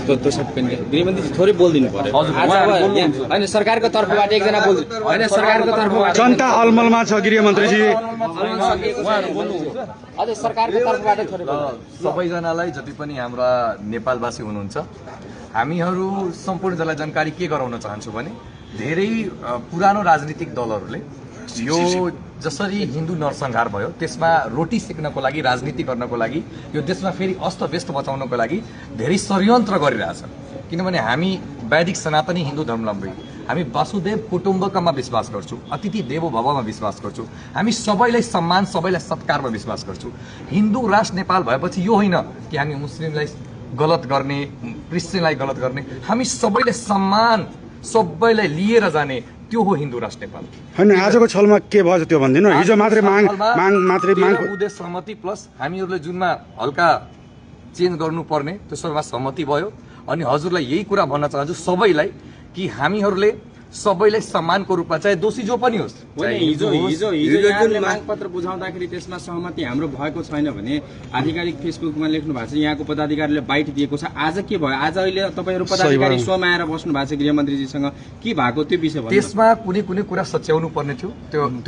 तो सब गृहमन्त्री थोरै बोलिदिनु पर्यो होइन सरकारको तर्फबाट एकजना बोल्नु होइन सरकारको तर्फबाट जनता अलमलमा छ गृहमन्त्रीजी अझै सरकारको तर्फबाट थोरै सबैजनालाई जति पनि हाम्रा नेपालवासी हुनुहुन्छ हामीहरू सम्पूर्णजनालाई जानकारी के गराउन चाहन्छु भने धेरै पुरानो राजनीतिक दलहरूले यो जसरी हिन्दू नरसंहार भयो त्यसमा रोटी सेक्नको लागि राजनीति गर्नको लागि यो देशमा फेरि अस्तव्यस्त बचाउनको लागि धेरै षड्यन्त्र गरिरहेछ किनभने हामी वैदिक सनातनी हिन्दू धर्मावलम्बी हामी वासुदेव कुटुम्बकममा विश्वास गर्छौं अतिथि देवो भवमा विश्वास गर्छौं हामी सबैलाई सम्मान सबैलाई सत्कारमा विश्वास गर्छौं हिन्दू राष्ट्र नेपाल भएपछि यो होइन कि हामी मुस्लिमलाई गलत गर्ने क्रिस्चियनलाई गलत गर्ने हामी सबैलाई सम्मान सबैलाई लिएर जाने त्यो हो हिन्दू राष्ट्र नेपाल हैन आजको छलमा के भयो त्यो भन्दिनु हिजो मात्रै माग उद्देश्य सहमति प्लस हामीहरुले जुनमा हल्का चेन्ज गर्नुपर्ने त्यो सबैमा सहमति भयो अनि हजुरलाई यही कुरा भन्न चाहन्छु सबैलाई कि हामीहरुले सबैलाई सम्मानको रूपमा चाहे दोषी जो पनि होस् हिजो यहाँले मागपत्र बुझाउँदाखेरि त्यसमा सहमति हाम्रो भएको छैन भने आधिकारिक फेसबुकमा लेख्नु भएको छ यहाँको पदाधिकारीले बाइट दिएको छ आज के भयो आज अहिले तपाईहरु पदाधिकारी स्वयं आएर बस्नु भएको छ गृहमन्त्रीजीसँग के भएको त्यो विषय भन्नु त्यसमा कुनै कुरा सच्याउनु पर्ने थियो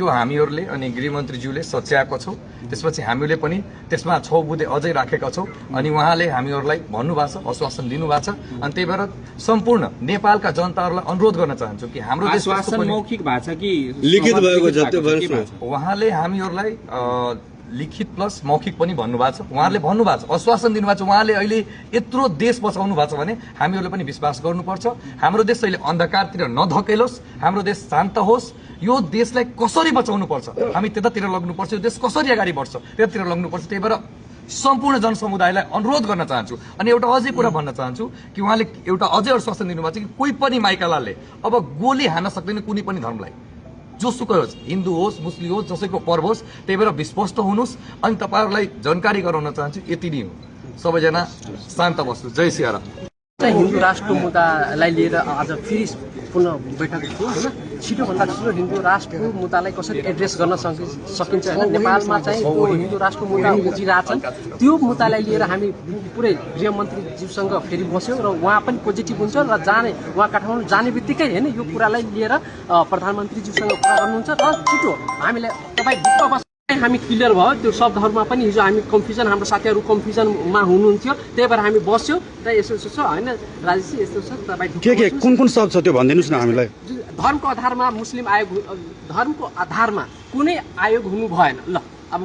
त्यो हामीहरुले अनि गृहमन्त्रीज्यूले सच्याएको छौ त्यसपछि हामीले पनि त्यसमा 6 बुँदे अझै राखेका छौ अनि उहाँले हामीहरुलाई भन्नु भएको छ आश्वासन दिनु भएको छ अनि त्यही भएर सम्पूर्ण नेपालका जनताहरुलाई अनुरोध गर्न चाहन्छु कि हाम्रो आश्वासन मौखिक भएको छ कि लिखित भएको छ त्यो भन्नुस् उहाँले हामीहरुलाई लिखित प्लस मौखिक पनि भन्नु भएको छ उहाँले भन्नु भएको छ आश्वासन दिनु भएको छ उहाँले अहिले यत्रो देश बचाउनु भएको छ भने हामीहरुले पनि विश्वास गर्नुपर्छ हाम्रो देश अहिले अन्धकारतिर नधकेलोस् हाम्रो देश शान्त होस् यो देशलाई कसरी बचाउनु पर्छ हामी त्यतातिर लग्नुपर्छ यो देश कसरी अगाडि बढ्छ त्यतातिर लग्नुपर्छ त्यही भएर सम्पूर्ण जनसमुदायलाई अनुरोध गर्न चाहन्छु अनि एउटा अझै कुरा भन्न चाहन्छु कि उहाँले एउटा अझै आश्वासन दिनुभएको छ कि कोही पनि माइकालालले अब गोली हान्न सक्दैन कुनै पनि धर्मलाई जोसुकै होस् हिन्दू होस् मुस्लिम होस् जसैको पर्व होस् त्यही भएर विश्वस्त हुनुहोस् अनि तपाईहरुलाई जानकारी गराउन चाहन्छु यति नै हो सबैजना शान्त बस्नुहोस् जय सियाराम हिन्दू राष्ट्रको मुद्दालाई लिएर आज फेरि पुनः बैठक थियो हैन छिटोभन्दा छिटो हिन्दू राष्ट्रको मुद्दालाई कसरी एड्रेस गर्न सकिन्छ हैन नेपालमा चाहिँ यो हिन्दू राष्ट्रको मुद्दा उठिरहेछ त्यो मुद्दालाई लिएर हामी पुरै गृहमन्त्रीज्यूसँग फेरि बस्यौं र उहाँ पनि पोजिटिभ हुन्छ र उहाँ काठमाडौँ जाने बित्तिकै हैन यो कुरालाई लिएर प्रधानमन्त्रीज्यूसँग कुरा गर्नुहुन्छ र छिटो हामीलाई तपाई भित्र बस हामी क्लियर भयो त्यो शब्दहरुमा पनि हिजो हामी कन्फ्युजन हाम्रो साथीहरु कन्फ्युजनमा हुनुहुन्थ्यो त्यही भएर हामी बस्यौं र यसो छ हैन राजेशजी यस्तो छ तपाई के कुन शब्द छ त्यो भनिदिनुस् न हामीलाई धर्मको आधारमा मुस्लिम आयोग धर्मको आधारमा कुनै आयोग हुनु भएन ल अब